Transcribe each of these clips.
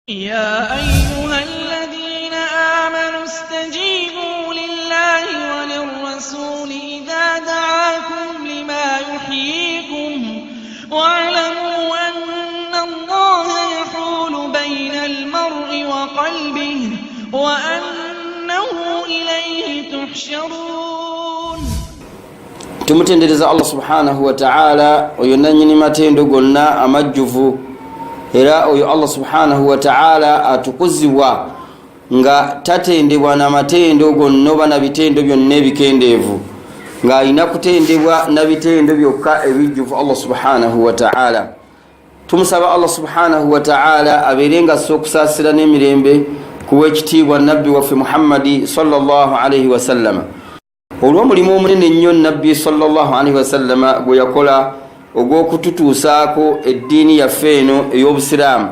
يا أيها الذين آمنوا استجيبوا لله وللرسول إذا دعاكم لما يحييكم واعلموا أن الله يحول بين المرء وقلبه وأنه إليه تحشرون. Tumutendereza Allah subhanahu wataala, oyo nanyini matendo gonna amajjuvu, era oyo Allah subhanahu wataala atukuzibwa nga tatendebwa namatendo gonna oba na bitendo byonna ebikendeevu, ng'alina kutendebwa na bitendo byokka ebijjuvu Allah subhanahu wataala. Tumusaba Allah subhanahu wataala abeere nga ssa okusaasira n'emirembe kuwekitiibwa nabbi waffe Muhammadi sallallahu alaihi wasallama, olw'omulimu omunene ennyo nabbi sallallahu alaihi wasallama gwe yakola ogw'okututuusaako eddiini yaffe eno ey'obusiraamu.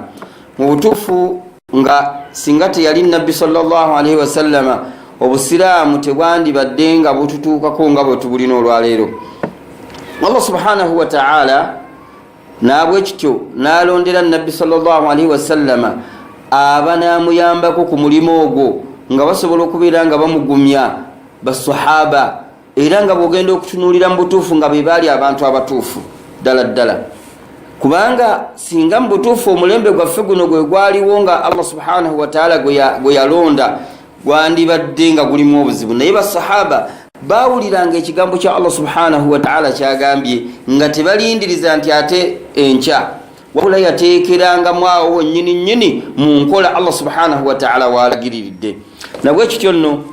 Mu butuufu nga singa teyali nabbi sallallahu alaihi wasallama, obusiraamu tebwandibadde nga bututuukako nga bwe tubulina olwaleero. Allah subhanahu wataala nabwe kityo n'alondera nabbi sallallahu alaihi wasallama aba n'amuyambako ku mulimu ogwo, nga basobola okubeera nga bamugumya basahaba, era nga bwogenda okutunuulira mu butuufu nga be baali abantu abatuufu ddala ddala, kubanga singa mu butuufu omulembe gwaffe guno gwe gwaliwo nga Allah subhanahu wataala gwe yalonda, gwandibadde nga gulimu obuzibu. Naye basahaba bawuliranga ekigambo kya Allah subhanahu wataala kyagambye nga tebalindiriza nti ate enkya, wabula yateekerangamu awo wennyini nnyini mu nkola Allah subhanahu wataala walagiriridde. Nabwe kityo nno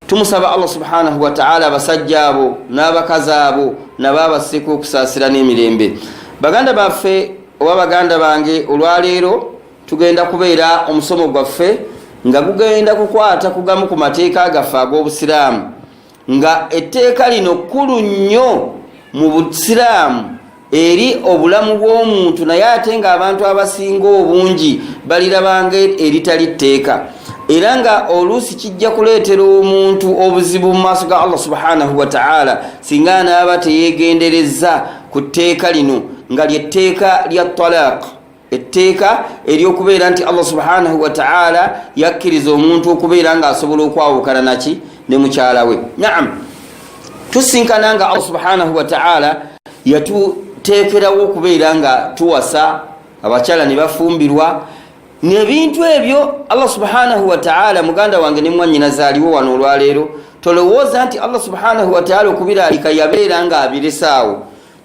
tumusaba Allah subhanahu wataala abasajja abo n'abakazi abo nabo abasseko okusaasira n'emirembe. Baganda baffe oba baganda bange, olwaleero tugenda kubeera omusomo gwaffe nga gugenda kukwata kugamu ku mateeka gaffe ag'obusiraamu, nga etteeka lino kkulu nnyo mu busiraamu eri obulamu bw'omuntu, naye ate ng'abantu abasinga obungi balirabanga eritali tteeka, era nga oluusi kijja kuleetera omuntu obuzibu mu maaso ga Allah subhanahu wataala singa anaaba teyeegendereza ku tteeka lino, nga lyetteeka lya talaq, etteeka ery'okubeera nti Allah subhanahu wataala yakkiriza omuntu okubeera ng'asobola okwawukana naki ne mukyala we. Naam, tusinkana nga Allah subhanahu wataala yatuteekerawo okubeera nga tuwasa abakyala ne bafumbirwa nebintu ebyo. Allah subhanahu wataala, muganda wange ne mwanyinazaaliwo wano olwaleero, tolowooza nti Allah subhanahu wataala okubiraalika yabeera nga abiresaawo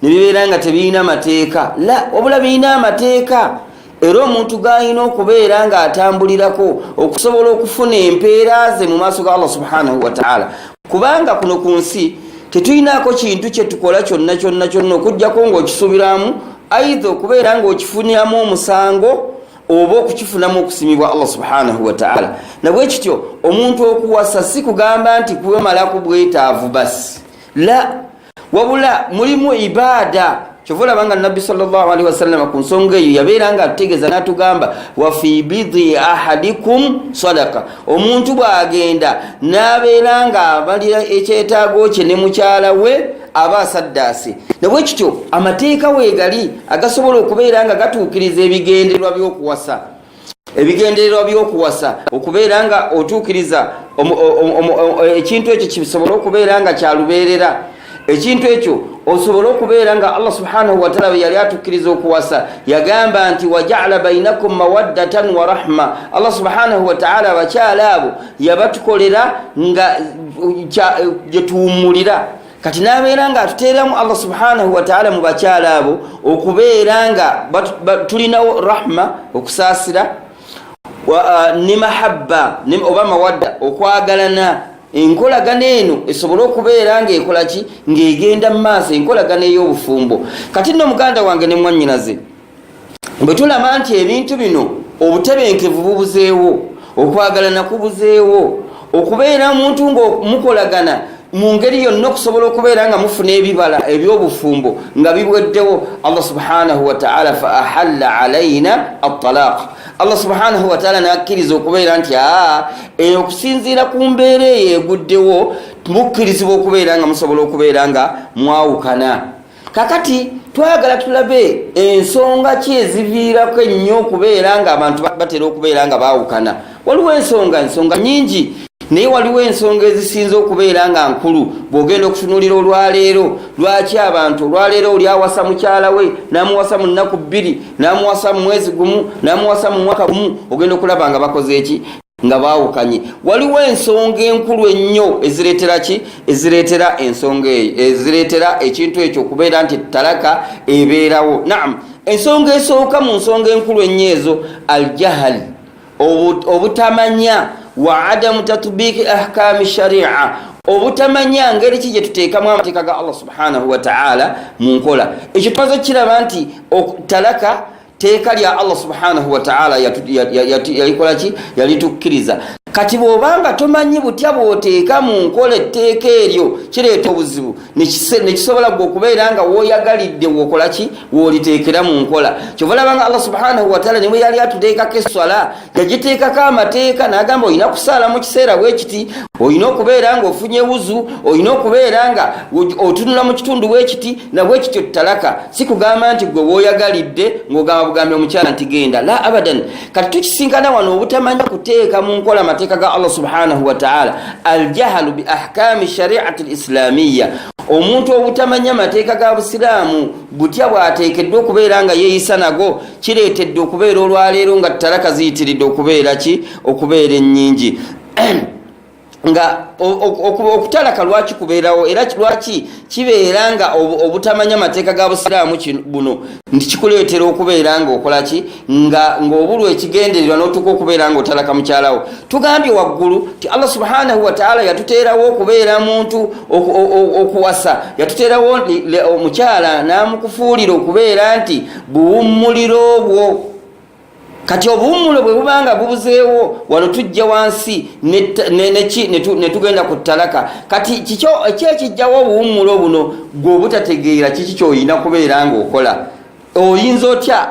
nebibeera nga tebirina mateeka. La, wabula birina amateeka, era omuntu g'alina okubeera ng'atambulirako okusobola okufuna empeera ze mu maaso ga Allah subhanahu wataala, kubanga kuno ku nsi tetulinaako kintu kyetukola kyonna kyonna kyonna okugjako ng'okisuubiramu aidha okubeera ng'okifuniramu omusango oba okukifunamu okusimibwa Allah subhanahu wataala. Nabwe kityo omuntu okuwasa si kugamba nti kwemalaku bwetaavu basi, la, wabula mulimu ibaada. Kyova olaba nga nabbi salllahalihi wasallama ku nsonga eyo yabeera nga atutegeeza n'atugamba, wafi bidi ahadikum sadaka. Omuntu bw'agenda n'abeera nga abalira ekyetaago kye ne mukyala we, aba asaddaase. Nabwe kityo amateeka weegali agasobola okubeera nga gatuukiriza ebigendererwa by'okuwasa, ebigendererwa by'okuwasa okubeera nga otuukiriza ekintu ekyo kisobole okubeera nga kyalubeerera, ekintu ekyo osobole okubeera nga Allah subhanahu wataala bwe yali atukkiriza okuwasa yagamba nti wajaala bainakum mawaddatan wa rahma. Allah subhanahu wataala abakyala abo yabatukolera nga gyetuwummulira. Kati nabeera nga atuteeramu Allah subhanahu wataala mu bakyala abo okubeera nga tulinawo rahma, okusaasira, ne mahabba oba mawadda, okwagalana. Enkolagana eno esobole okubeera ngaekola ki, ng'egenda mu maaso, enkolagana ey'obufumbo. Kati nno muganda wange ne mwannyinaze, bwe tulaba nti ebintu bino obutebenkevu bubuzeewo, okwagalana kubuzeewo, okubeera omuntu ng'mukolagana mu ngeri yonna okusobola okubeera nga mufuna ebibala eby'obufumbo nga bibweddewo, Allah subhanahu wataala fa ahalla alaina atalaq, Allah subhanahu wataala nakkiriza okubeera nti aa eyo okusinziira ku mbeera eyo eguddewo mukkirizibwa okubeera nga musobola okubeera nga mwawukana. Kakati Twagala tulabe ensonga ki eziviirako ennyo okubeera nga abantu batera okubeera nga baawukana. Waliwo ensonga ensonga nyingi, naye waliwo ensonga ezisinze okubeera nga nkulu. Bw'ogenda okutunuulira olwaleero, lwaki abantu olwaleero oli awasa mukyala we n'amuwasa mu nnaku bbiri, n'amuwasa mu mwezi gumu, n'amuwasa mu mwaka gumu, ogenda okulaba nga bakoze eki? Nga baawukanye. Waliwo ensonga enkulu ennyo ezireetera ki? Ezireetera ensonga eyo, ezireetera ekintu ekyo okubeera nti talaka ebeerawo. Naam, ensonga esooka mu nsonga enkulu ennyo ezo, aljahali, obutamanya, wa adamu tatbiiki ahkami sharia, obutamanya ngeri ki gye tuteekamu amateeka ga Allah subhanahu wataala mu nkola. Ekyo tumaze okukiraba nti talaka teeka lya Allah subhanahu wataala yalikola ki? Yalitukkiriza. Kati bw'obanga tomanyi butya bw'oteeka mu nkola etteeka eryo, kireeta obuzibu nekisobola gwe okubeera nga woyagalidde wokola ki, woliteekera mu nkola. Kyova olaba nga Allah subhanahu wataala ne bwe yali atuteekako esswala, yagiteekako amateeka n'agamba olina kusaala mu kiseera bwekiti, olina okubeera nga ofunye wuzu, olina okubeera nga otunula mu kitundu bwekiti na bwekityo. Talaka si kugamba nti gwe woyagalidde ng'ogamba bugambi omukyala nti genda, la abadan. Kati tukisinkana wano obutamanya kuteeka mu nkola amateeka ga Allah subhanahu wataala, aljahalu bi ahkami shariati lislamiya, omuntu obutamanya amateeka ga busiraamu butya bwateekeddwa okubeera nga yeeyisa nago, kireetedde okubeera olwaleero nga talaka ziyitiridde okubeera ki? Okubeera ennyingi. Nga okutalaka lwaki kubeerawo, era lwaki kibeera nga obutamanya mateeka ga busiraamu buno nti kikuleetera okubeera nga okola ki, nga ng'obulwa ekigendererwa n'otuuka okubeera nga otalaka mukyalawo? Tugambye waggulu nti Allah subhanahu wataala yatuteerawo okubeera muntu okuwasa, yatuteerawo omukyala n'amukufuulira okubeera nti buwummuliro bwo. Kati obuwummulo bwe buba nga bubuzeewo, wano tujja wansi ne tugenda ku talaka. Kati kiki ekijjawo obuwummulo buno? Gwe obutategeera kiki kyolina kubeera ng'okola. Oyinza otya?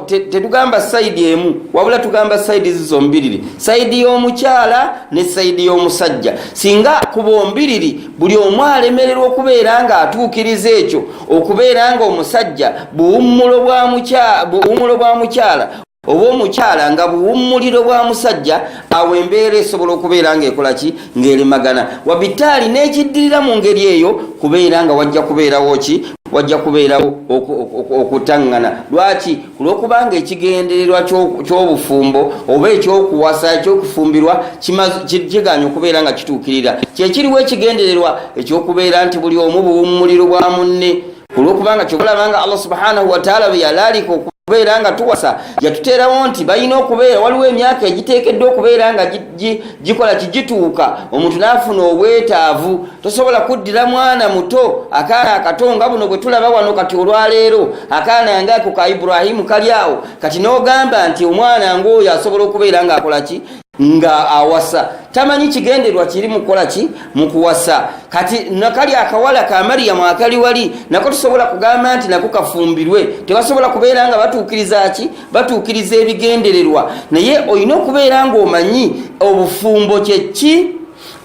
Tetugamba sayidi emu, wabula tugamba sayidi zizombiriri, sayidi y'omukyala ne sayidi y'omusajja. Singa ku bombiriri buli omu alemererwa okubeera ng'atuukiriza ekyo, okubeera nga omusajja buwummulo bwa mukyala, oba omukyala nga buwummuliro bwa musajja, awo embeera esobola okubeera ng'ekola ki? Ng'eremagana. Wabitaali n'ekiddirira mu ngeri eyo kubeera nga wajja kubeerawo ki? Wajja kubeerawo okutaŋŋana. Lwaki? Ku lw'okubanga ekigendererwa ky'obufumbo oba ekyokuwasa, ekyokufumbirwa, kigaanye okubeera nga kituukirira. Kyekiriwo ekigendererwa ekyokubeera nti buli omu buwummuliro bwa munne, ku lw'okubanga kyobalaba nga Allah subhanahu wataala bwe yalaalika okubeera nga tuwasa, yatuteerawo nti balina okubeera, waliwo emyaka egiteekeddwa okubeera nga gikola kigituuka omuntu n'afuna obwetaavu. Tosobola kuddira mwana muto, akaana akato nga buno bwe tulaba wano kati olwaleero, akaana ngaako ka Ibrahimu kali awo kati, n'ogamba nti omwana ng'oyo asobola okubeera ng'akola ki? Nga awasa. Tamanyi kigenderwa kiri mukukola ki? Mu kuwasa. Kati nakali akawala ka Mariyamu akali wali nako tusobola kugamba nti nako kafumbirwe? Tebasobola kubeera nga batuukiriza ki? Batuukiriza ebigendererwa. Naye olina okubeera ng'omanyi obufumbo kyeki,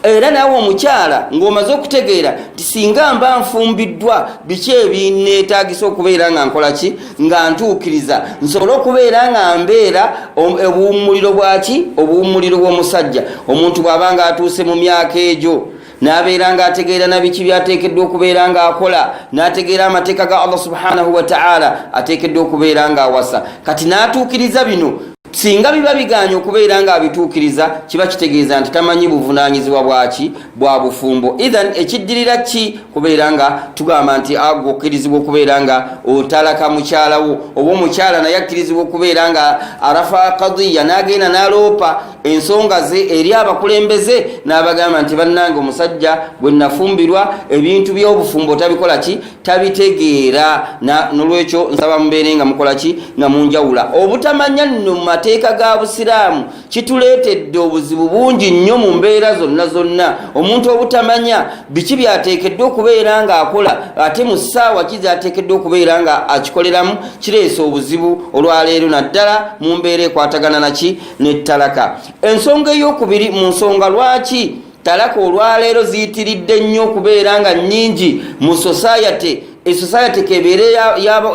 era naawe omukyala ng'omaze okutegeera nti singa mba nfumbiddwa, biki ebineetaagisa okubeera nga nkola ki, nga ntuukiriza, nsobole okubeera nga mbeera obuwummuliro bwaki? Obuwummuliro bw'omusajja. Omuntu bw'aba nga atuuse mu myaka egyo n'abeera ng'ategeera na biki byateekeddwa okubeera ng'akola, n'ategeera amateeka ga Allah subhanahu wataala, ateekeddwa okubeera ng'awasa. Kati n'atuukiriza bino, singa biba biganye okubeera ng'abituukiriza, kiba kitegeeza nti tamanyi buvunaanyizibwa bwaki? Bwa bufumbo. Ithan ekiddirira ki? Kubeera nga tugamba nti agwo okkirizibwa okubeera nga otalaka mukyalawo, oba omukyala naye akkirizibwa okubeera nga arafa kadiya, n'agenda n'aloopa ensonga ze eri abakulembeze, n'abagamba nti bannange, omusajja bwe nafumbirwa ebintu by'obufumbo tabikola ki? Tabitegeera. Nolwekyo nsaba mubeere nga mukola ki? Nga munjawula. Obutamanya nno mu mateeka ga busiraamu kituleetedde obuzibu bungi nnyo mu mbeera zonna zonna. Omuntu obutamanya biki byateekeddwa okubeera ng'akola, ate mu ssaawa ki zateekeddwa okubeera nga akikoleramu, kireese obuzibu olwaleero, naddala mu mbeera ekwatagana naki? Nettalaka. Ensonga eyokubiri mu nsonga lwaki talaka olwaleero ziyitiridde nnyo okubeera nga nnyingi mu society. Esociety kebeere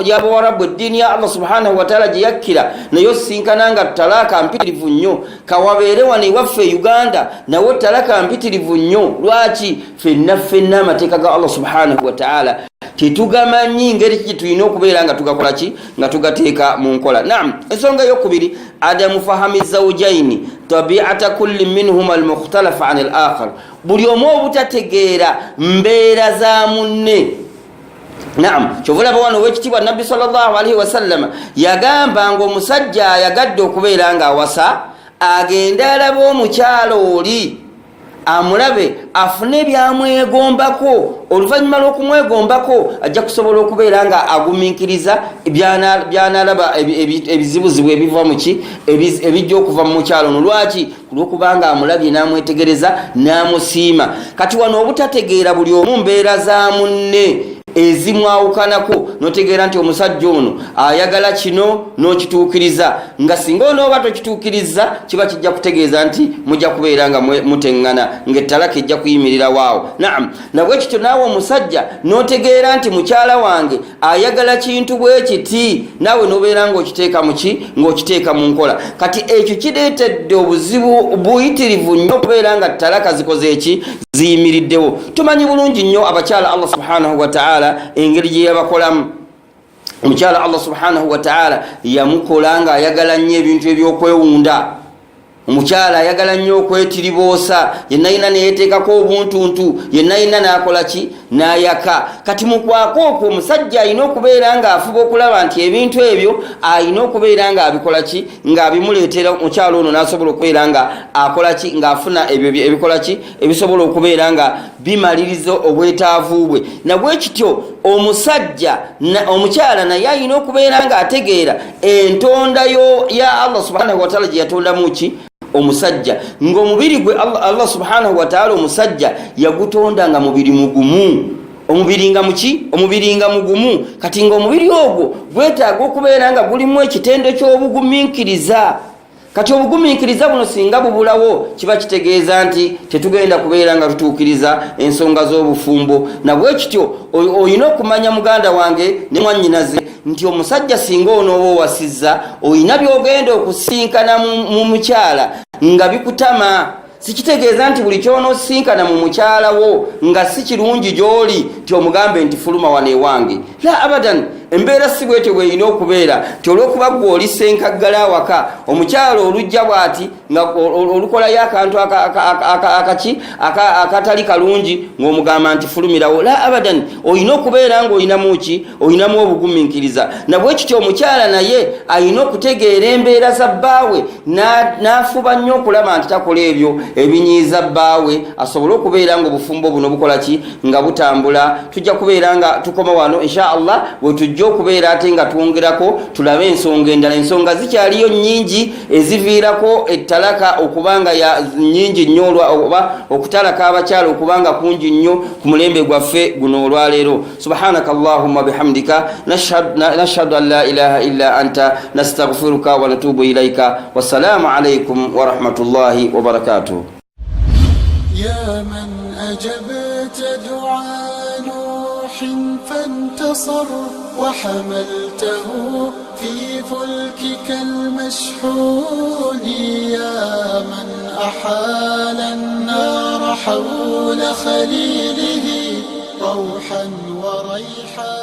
yabawarabu, eddiini ya Allah subhanahu wataala gye yakkira, naye osinkana nga talaka mpitirivu nnyo. Kawabeere wano ewaffe e Uganda, nawo talaka mpitirivu nnyo. Lwaki? Fenna ffenna amateeka ga Allah subhanahu wataala tetugamanyi, ngeri kiki tulina okubeera nga tugakola ki, nga tugateeka mu nkola. Naam, ensonga eyokubiri, adamu fahami zaujaini tabiata kulli minhuma almukhtalafa an al akhar, buli omu obutategeera mbeera za munne. Naam, kyova olaba wano owekitiibwa Nabbi salllah alaihi wasallama yagamba nga omusajja ayagadde okubeera nga awasa agende alabe omukyalo oli, amulabe, afune byamwegombako. Oluvannyuma lw'okumwegombako ajja kusobola okubeera nga agumiikiriza byanalaba, ebizibuzibu ebiva muki, ebijja okuva mu mukyalo ono. Lwaki? Kulwokubanga amulabye n'amwetegereza n'amusiima. Kati wano obutategeera buli omu mbeera za munne ezimwawukanako, notegeera nti omusajja ono ayagala kino n'okituukiriza, nga singa onooba tokituukiriza kiba kijja kutegeeza nti mujja kubeera nga muteŋŋana, ng'ettalaka ejja kuyimirirawo. Naam, nabwe kityo naawe omusajja n'otegeera nti mukyala wange ayagala kintu bwe kiti, naawe n'obeera ng'okiteeka muki, ng'okiteeka mu nkola. Kati ekyo kireetedde obuzibu buyitirivu nnyo okubeera nga talaka zikoze eki, ziyimiriddewo. Tumanyi bulungi nnyo abakyala Allah subhanahu wataala engeri gye yabakolamu. Omukyala Allah subhanahu wataala yamukola nga ayagala nnyo ebintu ebyokwewunda. Omukyala ayagala nnyo okwetiriboosa, yenna yina neyeteekako obuntuntu, yenna yina nakola ki, nayaka. Kati mukwako okwo omusajja alina okubeera nga afuba okulaba nti ebintu ebyo alina okubeera nga abikola ki, ng'abimuleetera omukyala ono, n'asobola okubeera nga akola ki, ng'afuna ebyo ebikola ki, ebisobola okubeera nga bimaliriza obwetaavu bwe. Nabwe kityo omusajja, omukyala naye alina okubeera nga ategeera entonda ya Allah subhanahu wataala gye yatondamu ki omusajja, ng'omubiri gwe Allah subhanahu wataala omusajja yagutonda nga mubiri mugumu, omubiri nga muki, omubiri nga mugumu. Kati ngaomubiri ogwo gwetaaga okubeera nga gulimu ekitendo ky'obugumiikiriza. Kati obugumiikiriza buno singa bubulawo, kiba kitegeeza nti tetugenda kubeera nga tutuukiriza ensonga z'obufumbo. Nabwe kityo olina okumanya, muganda wange ne mwannyinaze, nti omusajja singa onooba owasizza, olina by'ogenda okusinkana mu mukyala nga bikutama. Sikitegeeza nti buli kyonoosinkana mu mukyala wo nga si kirungi gy'oli nti omugambe nti fuluma wano ewange. La, abadan, embeera si bwetyo bweyina okubeera, nti olwokuba gwe oli senkaggala awaka, omukyala olujja bw'ati nga olukolayo akantu akaki akatali kalungi ng'omugamba nti fulumirawo. La, abadan, olina okubeera ng'olinamu ki, olinamu obugumiikiriza. Nabwe kityo omukyala naye alina okutegeera embeera za bbaawe, n'afuba nnyo okulaba nti takola ebyo ebinyiiza bbaawe, asobole okubeera nga obufumbo buno bukola ki, nga butambula. Tujja kubeera nga tukoma wano insha Allah, we tujja okubeera ate nga twongerako tulabe ensonga endala. Ensonga zikyaliyo nnyingi eziviirako ettalaka okuba nga ya nnyingi nnyo, oba okutalaka abakyala okuba nga kungi nnyo ku mulembe gwaffe guno olwaleero. Subhanaka allahumma bihamdika, nashhadu an la ilaha illa anta, nastaghfiruka wa natubu ilaika. Wassalamu alaikum warahmatullahi wabarakatuh. يا من أجبت دعاء نوح فانتصر، وحملته في فلكك المشحون، يا من أحال النار حول خليله روحا وريحانا.